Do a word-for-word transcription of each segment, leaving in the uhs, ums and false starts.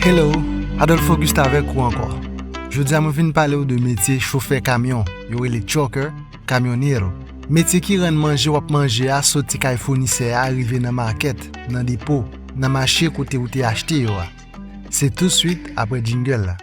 Hello, Adolphe Auguste avèk ou ankò. Jodi a mwen vin pale w de metye chofè kamyon, yo rele trucker, camionero. Metye ki rann manje w ap manje a soti kay founisè a rive nan makèt, nan depo, nan mache kote ou te achte yo a. Se tousuit apre jingle la.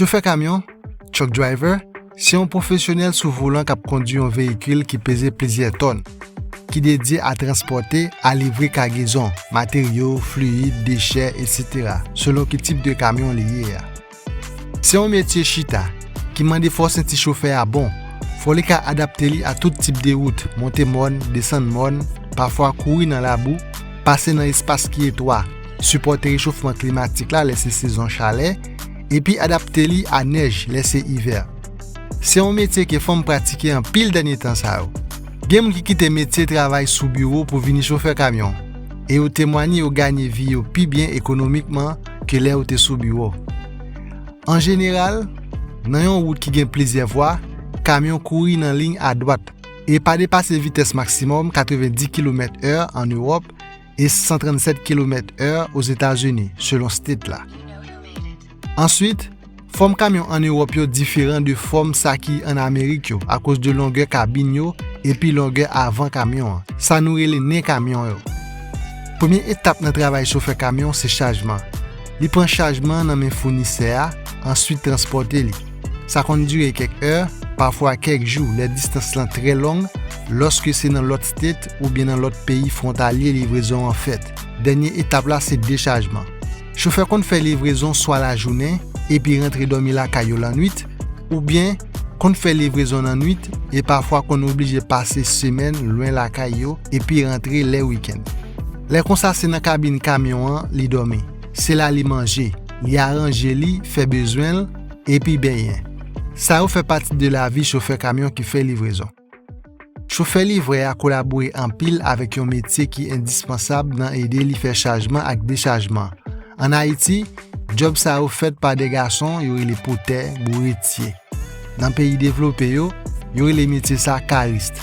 Chofè kamyon, truck driver, se yon pwofesyonèl sou volan k ap kondui yon veyikil ki peze plizyè tòn, ki dedye a transpòte, a livre kagezon, materyo, fliyid, dechè, etsetera, selon ki tip de kamyon li ye a. Se yon metye chita, ki mande fò senti chofè a bon, fò li ka adapte li a tout tip de wout, monte mòn, desann mòn, pafwa kouri nan labou, pase nan espas ki etwa, sipòte rechofman klimatik la lè se sezon chalè, epi adapte li a nèj lè se ivè. Se yon metye ke fanm pratike anpil dènye tan sa yo. Gen moun ki kite metye travay sou biwo pou vini chofè kamyon, e yo temwanye yo ganye vi yo pi byen ekonomikman ke lè yo te sou biwo. An jeneral, nan yon wout ki gen plizyè vwa, kamyon kouri nan liy adwat e pa depase vitès maksimòm katrevenndis kilomèt è ann Ewòp e san trannsèt kilomèt è Ozetazini, selon state la. Answit, fòm kamyon ann Ewòp yo diferan de fòm sa ki ann Amerik yo akoz de longè kabin yo epi longè avan kamyon an, sa nou rele nen kamyon yo. Premye etap nan travay chofè kamyon se chajman. Li pran chajman nan men founisè a, answit transpòte li. Sa konn dire kèk è, pafwa kèk jou, lè distans lan trè long, lòske se nan lòt state oubyen nan lòt peyi fwontalye livrezon an fèt. Dènye etap la se dechajman. Chofè konn fè livrezon swa lajounen epi rantre dòmi lakay yo lannwit, oubyen konn fè livrezon nan nwit e pafwa konn oblije pase semèn lwen lakay yo epi rantre lè wikenn. Lè konsa se nan kabin kamyon an li dòmi. Se la li manje, li aranje li, fè bezwen l, epi benyen. Sa yo fè pati de lavi chofè kamyon ki fè livrezon. Chofè livrè a kolabore anpil avèk yon metye ki endispansab nan ede li fè chajman ak dechajman. Ann Ayiti, djòb sa yo fèt pa de gason yo rele potè, bouretye. Nan peyi devlope yo, yo rele metye sa karist.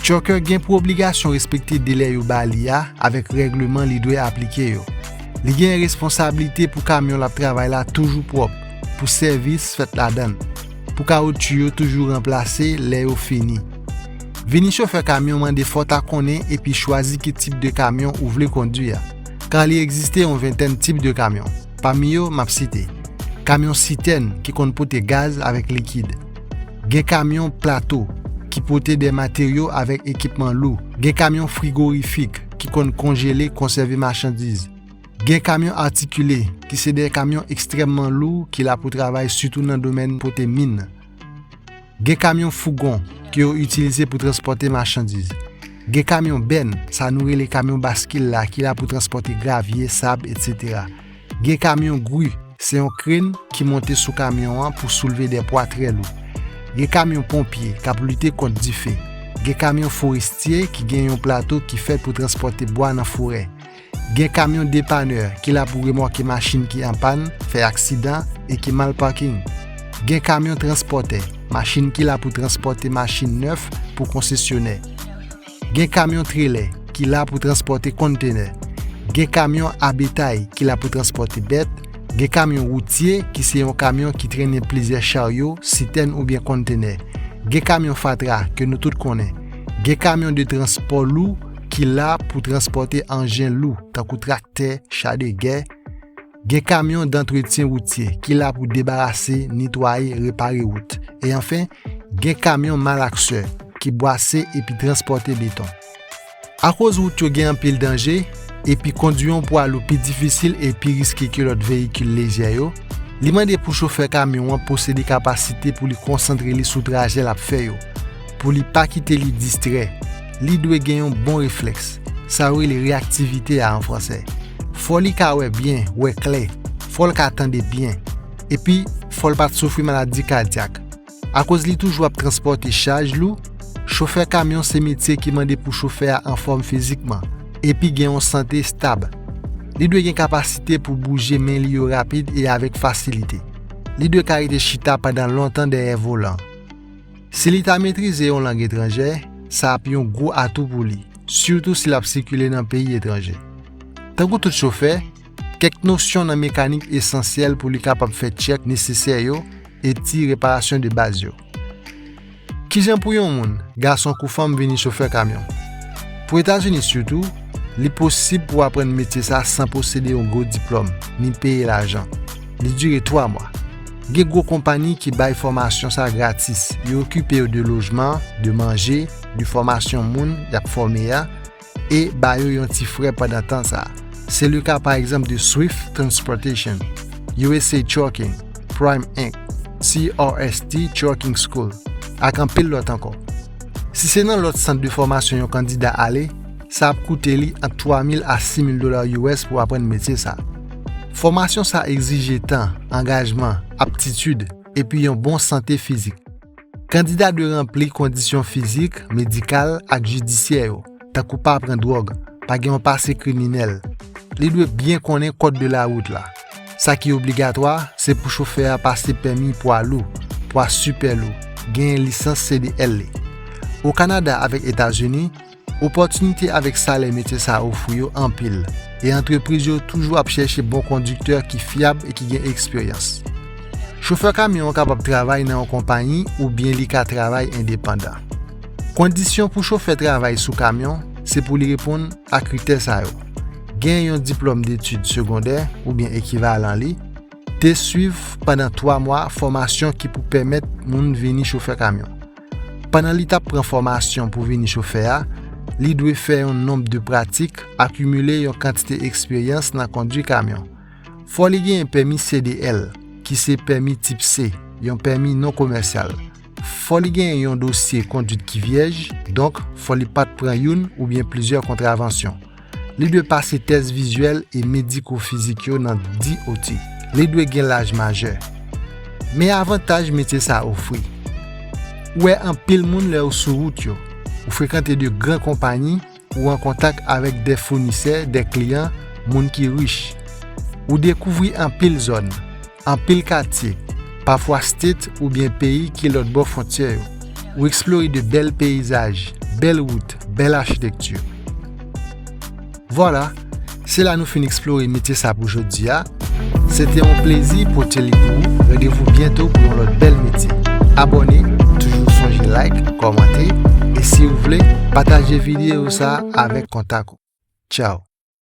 Trucker gen pou obligasyon respekte delè yo ba li a avèk règleman li dwe aplike yo. Li gen responsablite pou kamyon l ap travay la toujou pwòp, pou sèvis fèt ladan l, pou kawotchou yo toujou ranplase lè yo fini. Vini chofè kamyon mande fò w ta konnen epi chwazi ki tip de kamyon ou vle kondui a, kar li egziste yon ventèn tip de kamyon. Pami yo, m ap site: kamyon sitèn ki konn pote gaz avèk likid. Gen kamyon plato ki pote de materyo avèk ekipman lou. Gen kamyon frigorifik ki konn konjele, konsève machandiz. Gen kamyon atikile ki se de kamyon ekstrèmman lou ki la pou travay sitou nan domèn pote min. Gen kamyon fougon ke yo itilize pou transpòte machandiz. Gen kamyon bèn, sa nou rele kamyon baskil la, ki la pou transpòte gravye, sab, etsetera. Gen kamyon gri, se yon krenn ki monte sou kamyon an pou soulve de pwa trè lou. Gen kamyon ponpye k ap lite kont dife. Gen kamyon forestye ki gen yon plato ki fèt pou transpòte bwa nan forè. Gen kamyon depanè ki la pou remòke machin ki an pàn, fè aksidan e ki mal paking. Gen kamyon transpòtè, machin ki la pou transpòte machin nèf pou konsesyonè. Gen kamyon trelè ki la pou transpòte konntenè. Gen kamyon abetay ki la pou transpòte bèt. Gen kamyon woutye ki se yon kamyon ki trennen plizyè charyo, sitèn oubyen konntenè. Gen kamyon fatra ke nou tout konnen. Gen kamyon de transpò lou ki la pou transpòte anjen lou, tankou traktè, cha de gè. Gen kamyon dantretyen woutye ki la pou debarase, netwaye, repare wout. E anfen, gen kamyon malaksè ki bwase epi transpòte beton. Akoz wout yo gen anpil danje, epi kondui yon pwa lou pi difisil e pi riske ke lòt veyikil lejè yo, li mande pou chofè kamyon an posede kapasite pou li konsantre li sou trajè l ap fè yo, pou li pa kite li distrè. Li dwe gen yon bon reflèks. Sa yo rele reyaktivite a an fransè. Fò li ka wè byen, wè klè. Fò l ka tande byen. Epi, fò l pa t soufri maladi kadyak. Akoz li toujou ap transpòte chaj lou, chofè kamyon se metye ki mande pou chofè a anfòm fizikman, epi gen yon sante estab. Li dwe gen kapasite pou bouje men li yo rapid e avèk fasilite. Li dwe ka rete chita pandan lontan dèyè volan. Si li ta metrize yon lang etranjè, sa ap yon gwo atou pou li, sitou si l ap sikile nan peyi etranje. Tankou tout chofè, kèk nosyon nan mekanik esansyèl pou li kapab fè tchèk nesesè yo e ti reparasyon de baz yo. Kijan pou yon moun, gason kou fanm, vini chofè kamyon? Pou Etazini sitou, li posib pou w aprann metye sa san posede yon gwo diplòm, ni peye lajan. Li dire twa mwa. Gen gwo konpayi ki bay fòmasyon sa gratis. Yo okipe yo de lojman, de manje, de fòmasyon moun y ap fòme a, e ba yo yon ti frè pandan tan sa a. Se le ka pa egzanp de Swift Transportation, U S A Trucking, Prime Inc, C R S T Trucking School, ak anpil lòt ankò. Si se nan lòt sant de fòmasyon yon kandida ale, sa ap koute li ant twa mil a sis mil dola U S pou aprann metye sa. Fòmasyon sa egzije tan, angajman, aptitid, epi yon bon sante fizik. Kandida dwe ranpli kondisyon fizik, medikal ak jidisyè yo, tankou pa pran dwòg, pa gen yon pase kriminèl. Li dwe byen konnen kòd de lawout la. Sa ki obligatwa, se pou chofè a pase pèmi pwa lou, pwa sipè lou, genyen lisans C D L li. O Kanada avèk Etazini, opòtinite avèk salè metye sa a ofri yo anpil, e antrepriz yo toujou ap chèche bon kondiktè ki fyab e ki gen eksperyans. Chofè kamyon an kapab travay nan yon konpayi oubyen li ka travay endepandan. Kondisyon pou chofè travay sou kamyon se pou li reponn a kritè sa yo: gen yon diplòm detid segondè oubyen ekivalan li, te swiv pandan twa mwa fòmasyon ki pou pèmèt moun vini chofè kamyon. Pandan li t ap pran fòmasyon pou vini chofè a, li dwe fè yon nonb de pratik, akimile yon kantite eksperyans nan kondwi kamyon. Fò li genyen pèmi C D L, ki se pèmi tip C, yon pèmi non komèsyal. Fò li genyen yon dosye kondwit ki vyèj, donk fò li pa t pran youn oubyen plizyè kontravansyon. Li dwe pase tès vizyèl e mediko-fizik yo nan D O T. Li dwe gen laj majè. Men avantaj metye sa a ofri. Ou wè anpil moun lè w sou wout yo. Ou frekante de gran konpayi, ou an kontak avèk de founisè, de kliyan, moun ki rich. Ou dekouvri anpil zòn, anpil katye, pafwa state oubyen peyi ki lòtbò fwontyè yo. Ou eksplore de bèl peyizaj, bèl wout, bèl achitekti. Vwala, se la nou fin eksplore metye sa pou jodi a. Se te yon plezi pote li pou ou. Randevou byento pou yon lòt bèl metye. Abòne, toujou sonje like, kòmante, e si w vle, pataje videyo sa a avèk kontak ou. Tchao.